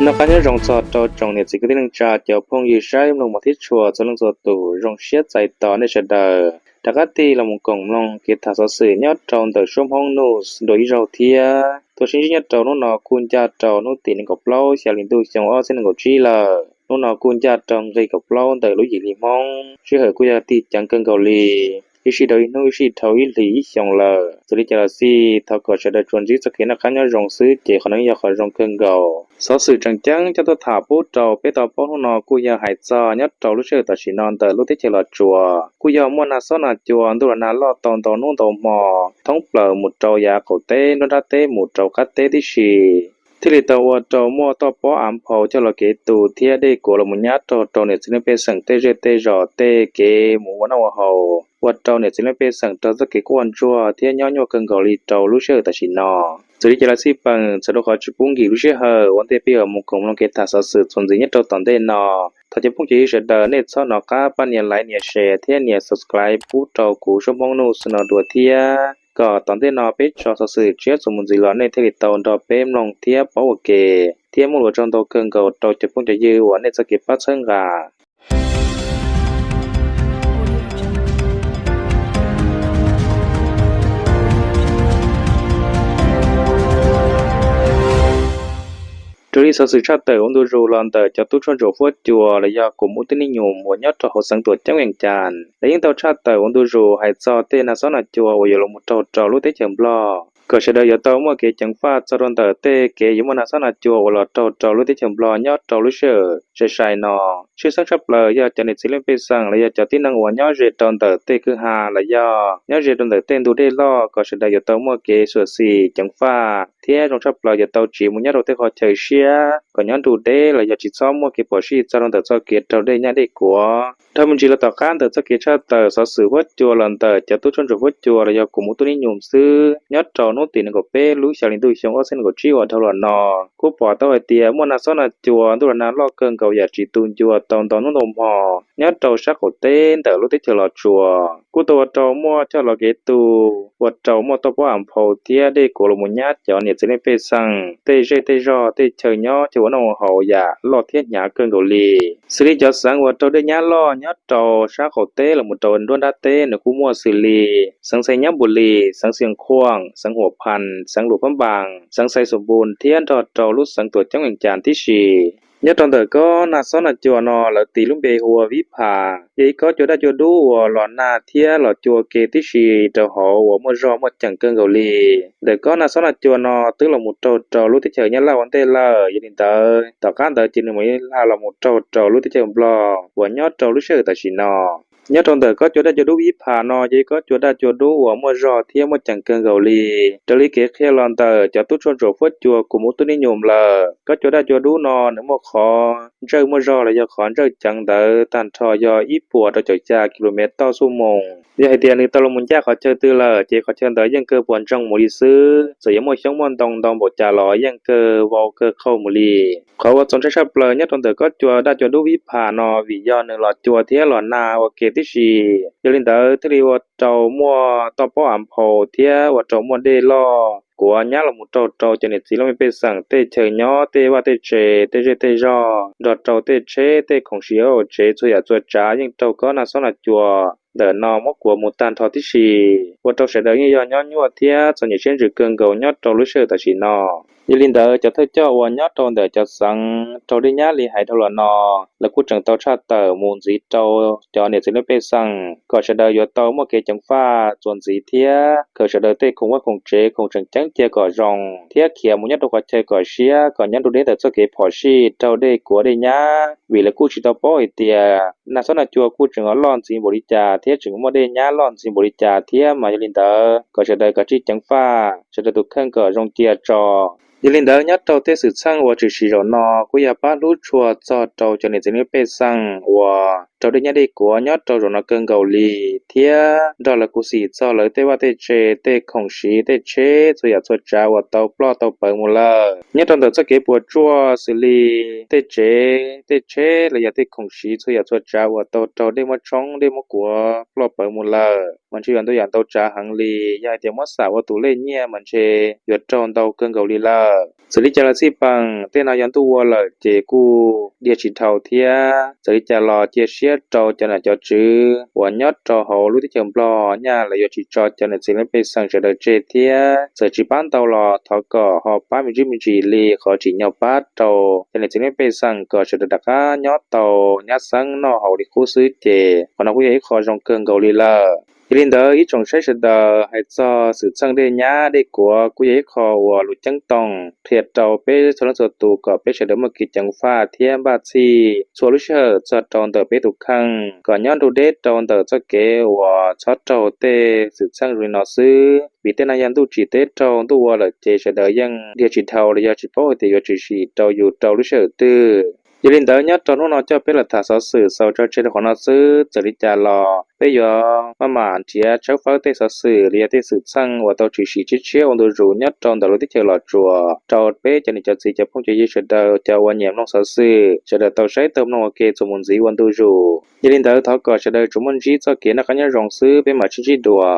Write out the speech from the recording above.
Noj qab nyob zoo txog rau tsoom niam txiv kwv tij neej tsa cov phooj ywg saib mloog mos thiab tshua txhua leej txhua tus, zoo siab txais tos nej sawv daws rov qab tig los mus koom mloog kev tham xov xwm nyob rau ntawm Suab Hmoob News dua ib zaug thiab. Tuaj sib ntsib nyob rau hnub no kuj ncaj rau hnub tim nees nkaum plaub xya hli ntuj xyoo ob txhiab nees nkaum tsib lawm. Hnub no kuj ncaj rau nqi kaum plaub ntawm lub yim hli Hmoob, sij hawm kuj yog tig ceev kawg nkaus li, ib sij dhau ib hnub, ib sij dhau ib hlis ib xyoos lawm. Txawm li cas los xij, thov kom sawv daws tsuas ntsib txoj kev noj qab nyob zoo xwb ces qhov no yeej yog qhov zoo kawg nkaus. Xov xwm tseem ceeb coj tuaj tham pub rau peb tau paub hnub no kuj yog hais txog nyob rau lub sij hawm tam sim no ntawm lub teb chaws Los Tsuas kuj yog muaj nag xob nag cua ntuj los nag loj tau ntau hnub ntau hmo thoob plaws mus rau yav qaum teb, nruab nrab teb mus rau qab teb tib si, thiaj li tau ua rau muaj toj pob av nphau coj los kev tu thiab dej kuav los mus nyab raug rau niam txiv neej pej xeem tej zej tej zos tej kev mus ua noj ua haus, ua rau niam txiv neej pej xeem raug txoj kev quaj ntsuag thiab nyob nyuaj kawg nkaus li rau lub sij hawm tam sim no. Txawm li cas los xij peem, txhawm rau qhov tsis pub nkim lub sij hawm ua ntej peb yuav mus koom mloog kev tham xov xwm txuas ntxiv nyob rau tom ntej no, thov cov phooj cov ywg sawv daws nej txhob nov qab pab nias like, nias share thiab nias subscribe pub rau kuv Suab Hmoob News no dua thiab, kom tom ntej no peb tso xov xwm tshiab txuas mus ntxiv los nej thiaj li tau nrog peb mloog thiab paub ua ke, thiab muaj lus ua tsaug ntau kawg nkaus rau cov phooj cov ywg uas nej txoj kev pab txhawb nqa. Raws li xov xwm tshaj tawm ua ntu zus los ntawm cov tub tshuaj ntsuam huab cua los yog kum ub tib neej nyum uas nyob rau hauv xeev tuam ceeb Vees Cas, lawv yeej tau tshaj tawm ua ntu zus hais txog tej nag xob nag cua uas yuav los mus raug rau lub teb chaws Nplog, kom sawv daws yuav tau muaj kev ceev faj txog rau ntawm tej kev yuav muaj nag xob nag cua uas los raug rau lub teb chaws Nplog nyob rau lub sij hawm sai sai no. Tshwj xeeb tshaj plaws yog cov niam txiv leej pej xeem los yog cov tib neeg uas nyob ze rau ntawm tej kwj ha los yog nyob ze rau ntawm tej ntug dej loj, kom sawv daws yuav tau muaj kev xyuam xim ceev faj thiab zoo tshaj plaws yuav tau tsiv mus nyob rau tej qhov chaw siab kom nyob nruj deb los yog tsis txhob muaj kev phom sij txog rau ntawm txoj kev raug dej nyab dej kuav. Dhau me ntsis los tom qab ntawm txoj kev tshaj tawm xov xwm huab cua los ntawm cov tub tshuaj ntsuam huab cua los yog kum ub tib neej nyum xwb, nyob rau hnub tim nees nkaum peb lub xya hli ntuj xyoo ob txhiab nees nkaum tsib uas dhau los no, kuj pom tau hais tias muaj nag xob nag cua ntuj los nag loj kawg nkaus yam tsis tu ncua tau ntau hnub ntau hmo nyob rau sab qaum teb ntawm lub teb chaws Los Tsuas, kuj tau ua rau muaj coj los kev tu, ua rau muaj toj pob av nphau thiab dej kuav los mus nyab cov niam txiv leej pej xeem tej zej tej zog tej chaw nyob chaw ua noj ua haus yam loj thiab hnyav kawg nkaus li. Xws li cov xeev uas raug dej nyab loj nyob rau sab qaum teb los mus rau nruab nrab teb nws kuj muaj xws li xeev Xais Nyab Npum Lis, xeev Xias Khuam, xeev Huam Phas, xeev Luam Phab Npas, xeev Xais Xus Npus thiab nrog rau lub xeev tuam ceeb Vees Cas tib si. Nyob rau ntawm kob nag xob nag cua no lawv tis lub npe hu ua Vib Phas, yog ib kob cua daj cua dub uas los nag thiab los cua ke tib si rau hauv uas muaj zog muaj ceem kawg nkaus li. Ntawm kob nag xob nag cua no twb los mus raug rau lub teb chaws Nyab Laj ua ntej lawm, yog li ntawd tom qab ntawd ces nws mam li hla los mus raug rau lub teb chaws Nplog uas nyob rau lub sij hawm tam sim no. Nyob rau ntawm kob cua daj cua dub Vib Phas no yog ib kob cua daj cua dub uas muaj zog thiab muaj ceem kawg nkaus li. Raws li kev qhia los ntawm cov tub tshuaj ntsuam huab cua kum ub tib neej nyum lawm, kob cua daj cua dub no nws muaj qhov ntsawj muaj zog los yog qhov ntsawj ceev ntawd tag nrho yog ib puas rau caum xya ki lu mev toj xuj moos. Yog hais tias nws tau los mus ncaj qhov chaw twg lawm ces qhov chaw ntawd yeej kawg puas ntsoog mus li xwb, txawm yuav muaj xyoob muaj ntoo ntau npaum cas los yeej kawg vau kawg qhauj mus li. Qhov ua txaus ntshai tshaj plaws nyob rau ntawm kob cua daj cua dub Vib Phas no vim yog nws los cua thiab los nag ua ke tib si, yog li ntawd thiaj li ua rau muaj toj pob av nphau thiab ua rau muaj dej loj kuav nyab los mus raug rau cov niam txiv leej pej xeem tej chaw nyob, tej vaj tej tse, tej zej tej zog, nrog rau tej tsheb tej khoom siv hauv tsev txhua yam txhua tsav yeej raug kob nag xob nag cua ntawm no muab kuav mus tag nrho tib si, ua rau sawv daws yeej yog nyob nyuaj thiab txom nyem siab ntsws kawg nkaus nyob rau lub sij hawm tam sim no. Yog li ntawd cov thawj coj uas nyob rau ntawm cov xeev raug dej nyab li hais dhau los no, lawv kuj tseem tau tshaj tawm mus ntxiv rau cov niam txiv leej pej xeem kom sawv daws yuav tau muaj kev ceev faj txuas ntxiv thiab khaws sawv daws tej khoom vaj khoom tsev khoom tseem ceeb cia kom zoo thiab khiav mus nyob rau qhov chaw kom siab kom nyob nruj deb ntawm txoj kev phom sij raug dej kuav dej nyab, vim lawv kuj tsis tau paub hais tias nag xob nag cua kuj tseem loj ntxiv npaum li cas thiab tseem muaj dej nyab loj ntxiv npaum li cas thiab. Mas yog li ntawd kom sawv daws kav tsij ceev faj sawv daws tus kheej kom zoo cia tso. Yog li ntawd nyob rau tej xwm txheej uas tshwm sim zaum no kuj yog pab hlub tshua txog rau cov niam txiv leej pej xeem uas raug dej nyab dej kuav nyob rau zaum no kawg nkaus li thiab nrog lawv khuv xim txog lawv tej vaj tej tse, tej khoom siv, tej tsheb txhua yam txhua tsav uas tau ploj tau pawv mus lawm. Nyob rau ntawm txoj kev puas tsuaj xws li tej tsev, tej tsheb los yog tej khoom siv txhua yam txhua tsav uas tau raug dej muab tshoob dej muab kuav ploj pawv mus lawm mas ntshe yuav ntau yam ntau tsav heev li. Yog hais tias muab xam ua tus lej nyiaj mas ntshe yuav raug ntau kawg nkaus li lawm. Txawm li cas los xij peem, tej no yog ntuj ua lawm ces kuj dhia tsis dhau thiab. Txawm li cas los cia siab rau cov nom cov tswv uas nyob rau hauv lub teb chaws Nplog, nyaj lawv yuav tsis tso cov niam txiv leej pej xeem sawv daws tseg thiab. Txawm tsis pab ntau los thov kom ho pab me ntsis me ntsis li qhov tsim nyog pab rau cov niam txiv leej pej xeem kom sawv daws rov qab nyob tau nyab xeeb noj haus li qub xwb ces qhov no kuj yog ib qho zoo kawg nkaus li lawm. Yog li ntawd ib tsoom saib sawv daws, hais txog xwm txheej dej nyab dej kuav kuj yog ib qho uas lus ceeb toom qhia rau peb txhua leej txhua tus kom peb sawv daws muaj kev ceev faj thiab npaj txhij txhua lub sij hawm txog rau ntawm peb tus kheej kom nyob nrug deb rau ntawm txoj kev uas txhob raug tej xwm txheej zoo li no xwb. Vim tej no yog ntuj tsim teb raug ntuj ua lawm ces sawv daws yeej dhia tsis dhau los yog tsis paub hais tias yuav tshwm sim rau yus rau lub sij hawm twg. Yog li ntawd nyob rau hnub no coj peb los tham xov xwm xaus tso tseg rau qhov no xwb. Txawm li cas los peb yuav maj mam nrhiav tshawb fawb tej xov xwm los yog tej xwm txheej uas tau tshwm sim tshiab tshiab ua ntu zus nyob rau ntawm lub teb chaws Los Tsuas rau peb cov niam cov txiv cov phooj cov ywg sawv daws cov uas nyiam mloog xov xwm sawv daws tau saib tau mloog ua ke txuas mus ntxiv ua ntu zus. Yog li ntawd thov kom sawv daws tsuas muaj ntsib txoj kev noj qab nyob zoo xwb, peb mam sib ntsib dua.